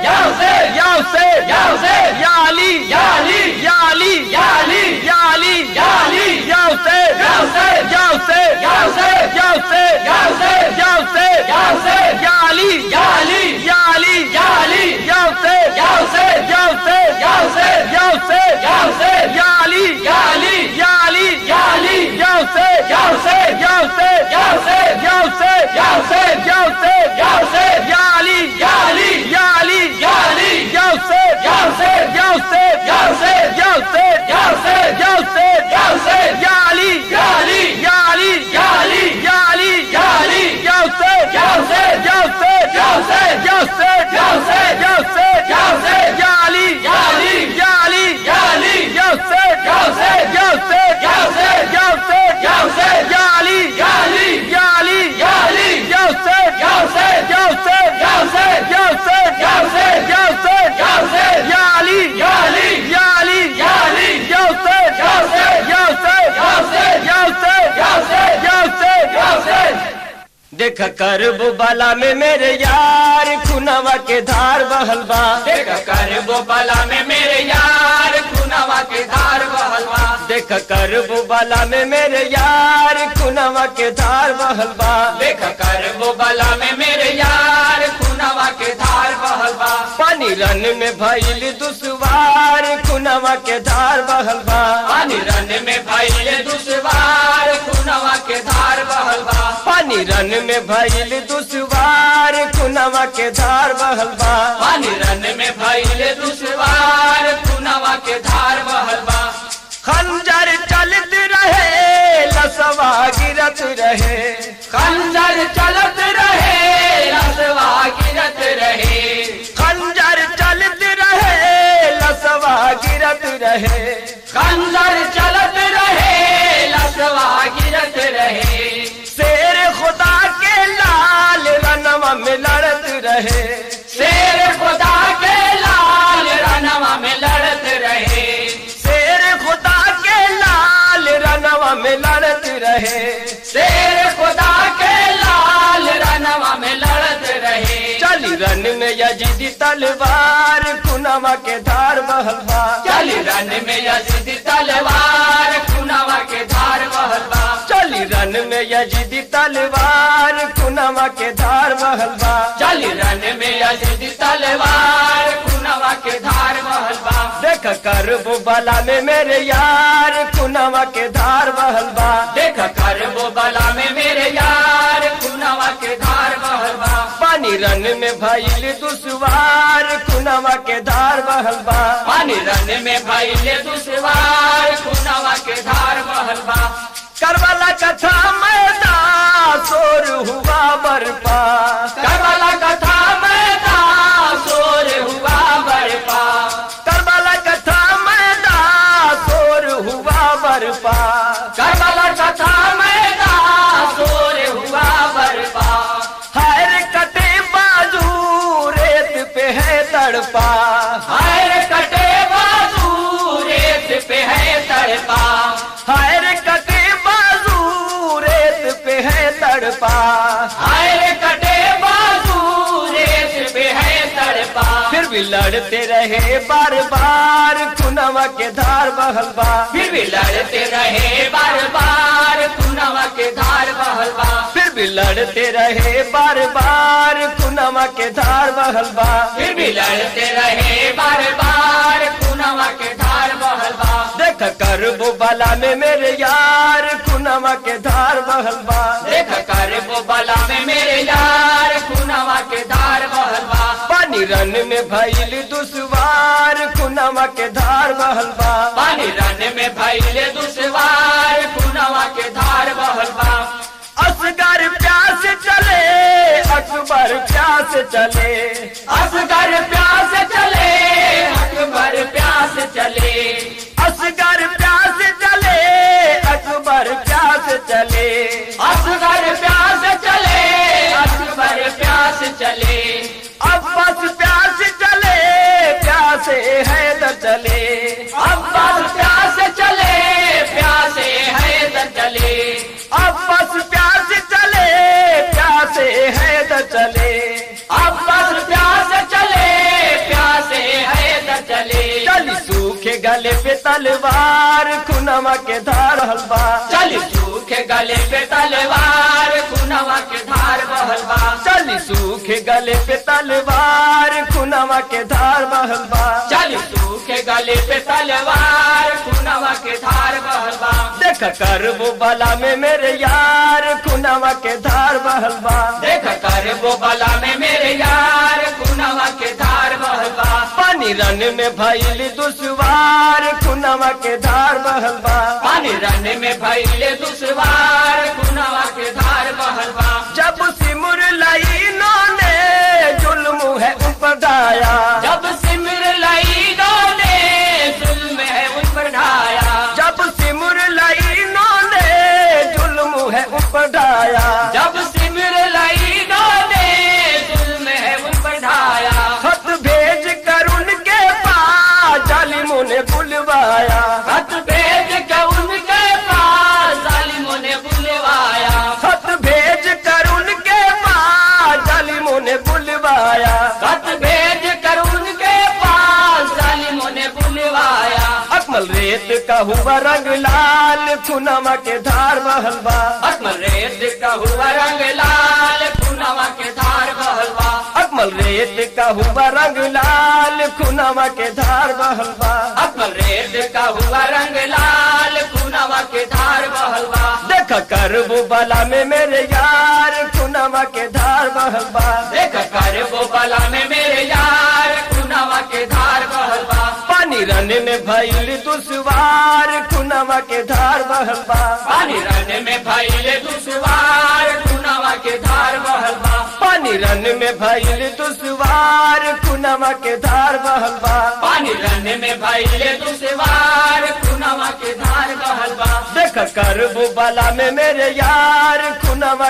या हुसैन, या हुसैन, या हुसैन, या अली, या अली, या अली, या अली, या अली, या अली, या हुसैन, या हुसैन, या हुसैन, या हुसैन, या हुसैन, या हुसैन, या हुसैन, या हुसैन, या अली, या अली, या अली, या अली, या हुसैन, या हुसैन, या हुसैन, या हुसैन, या हुसैन, या हुसैन, या अली, या अली, या अली, या अली, या हुसैन, या हुसैन, या हुसैन, या हुसैन, या हुसैन, या हुसैन, या हुसैन, या हुसैन, या अली, या अली, या अली, या अली, या हुसैन, या हुसैन, या हुसैन, या हुसैन, या हुसैन, या हुसैन, या हुसैन, या हुसैन, या अली, या अली, या अली, या अली, या अली, या अली, या हुसैन, या हुसैन, या हुसैन, या हुसैन, या हुसैन, या हुसैन, या हुसैन, या हुसैन, या अली, या अली, या अली, या अली, या हुसैन, या हुसैन, या हुसैन, या हुसैन, या हुसैन, या हुसैन, या अली, या अली, या अली, या अली, या हुसैन, या हुसैन, या हुसैन, या हुसैन, या हुसैन, या हुसैन, या हुसैन, या हुसैन, या अली, या अली, या अली, या अली, या हुसैन, या हुसैन, या हुसैन, या हुसैन, या हुसैन, या हुसैन, या हुसैन, या हुसैन। देख करबो बाला में मेरे यार खुनवा के धार बहल बा। देख करबो बाला में मेरे यार खुनवा के धार बहल बा। देख करबो बाला में मेरे यार खुनवा के धार बहल बा। देख करबो बाला में मेरे यार खुनवा के धार बहल बा। पानी रन में भइल दुश्वार खुनवा के धार बहल बा। पानी रन में भइल दुश्वार खुनवा के धार बहल बा। पानी रन में भइल दुश्वार खुनवा के धार बहल बा। पानी रन में भइल दुश्वार खुनवा के धार बहल बा। खंजर चलत रहे लसवा गिरत रहे। खंजर चलत रहे लसवा गिरत रहे। खंजर चलत रहे लसवा गिरत रहे। खंजर चलत रहे लसवा गिरत रहे। शेर खुदा के लाल रनवा में लड़त रहे। शेर खुदा के लाल रनवा में लड़त रहे। शेर खुदा के लाल रनवा में लड़त रहे। शेर खुदा के लाल रनवा में लड़त रहे। चली रन में यजीदी तलवार खुनवा के धार बहल बा। चली रन में यजीदी तलवार खुनवा के धार बहल बा। चली रन में यजीदी तलवार खुनवा के धार बहल बा। चली रन में यजीदी तलवार खुनवा के धार बहल बा। देख करबो बाला में मेरे यार खुनवा के धार बहल बा। देख करबो बाला में मेरे यार खुनवा के धार बहल बा। पानी रन में भइल दुश्वार खुनवा के धार बहल बा। पानी रन में भइल दुश्वार खुनवा के धार बहल बा। करबला कथा मैदान शोर हुआ बरपा। करबला कथा मैदान शोर हुआ बरपा। करबला कथा मैदान शोर हुआ बरपा। करबला कथा मैदान शोर हुआ बरपा। हाय कटे बाजू रेत पे है तड़पा। हाय कटे बाजू रेत पे है तड़पा। हाय कटे बाजू रेत पे है तड़पा। हाय कटे बाजू रेत पे है तड़पा। फिर भी लड़ते रहे बार बार खुनवा के धार बहल बा। फिर भी लड़ते रहे बार बार खुनवा के धार बहल बा। फिर भी लड़ते रहे बार बार खुनवा के धार बहल बा। फिर भी लड़ते रहे बार बार खुनवा के धार बहल बा। देख करबो बाला में मेरे यार खुनवा के धार बहल बा। देख करबो बाला में मेरे यार खुनवा के धार बहल बा। पानी रन में भइल दुश्वार खुनवा के धार बहल बा। पानी रन में भइल दुश्वार खुनवा के धार बहल बा। असगर प्यास चले अकबर प्यास चले। असगर प्यास चले अकबर प्यास चले। असगर प्यास चले अकबर प्यास चले। असगर प्यास चले अकबर प्यास चले। अब्बास प्यास चले प्यासे हैदर चले। अब्बास प्यास चले प्यासे हैदर चले। अब्बास प्यास चले प्यासे हैदर चले। अब्बास प्यास चले गले पे तलवार खुनवा के धार बहल बा। चल सूखे गले पे तलवार खुनवा के धार बहल बा। चल सूखे गले पे तलवार खुनवा के धार बहल बा। चल सूखे गले पे तलवार खुनवा के धार बहल बा। देख कर वो बला में मेरे यार खुनवा के धार बहल बा। देख कर वो बला में मेरे यार खुनवा के धार बहल बा। पानी रन में भइल दुश्वार खुनवा के धार बहल बा। पानी रन में भइल दुश्वार खुनवा के धार बहल बा। जब सिमर लाई ने जुल्म है उन पर ढाया। जब सिमर लाई ने जुल्म है उन पर ढाया। जब सिमर लाई ने जुल्म है उन पर ढाया। जब सिमर लाई ने जुल्म है उन पर ढाया। खत भेज कर उनके पास जालिमों ने बुलवाया। खत भेज कर उनके पास जालिमों ने बुलवाया। खत भेज कर उनके पास जालिमों ने बुलवाया। खत भेज कर उनके पास जालिमों ने बुलवाया। अकमल रेत का हुआ रंग लाल खुनवा के धार बहल बा। अकमल रेत का हुआ रंग लाल खुनवा के धार बहल बा। अकमल रेत का हुआ रंग लाल खुनवा के धार बहल बा। अकमल रेत का हुआ रंग लाल खुनवा के धार बहल बा। देख कर वो बला में मेरे यार खुनवा के धार बहल बा। देख कर वो बला में मेरे यार खुनवा के धार बहल बा। पानी रन में भइल दुश्वार खुनवा के धार बहल बा। पानी रन में भइल दुश्वार खुनवा के धार बहल बा। पानी रन में भइल दुश्वार खुनवा के धार बहल बा। पानी रन में भइल दुश्वार खुनवा के धार बहल बा। देख कर वो बला में मेरे यार खुनवा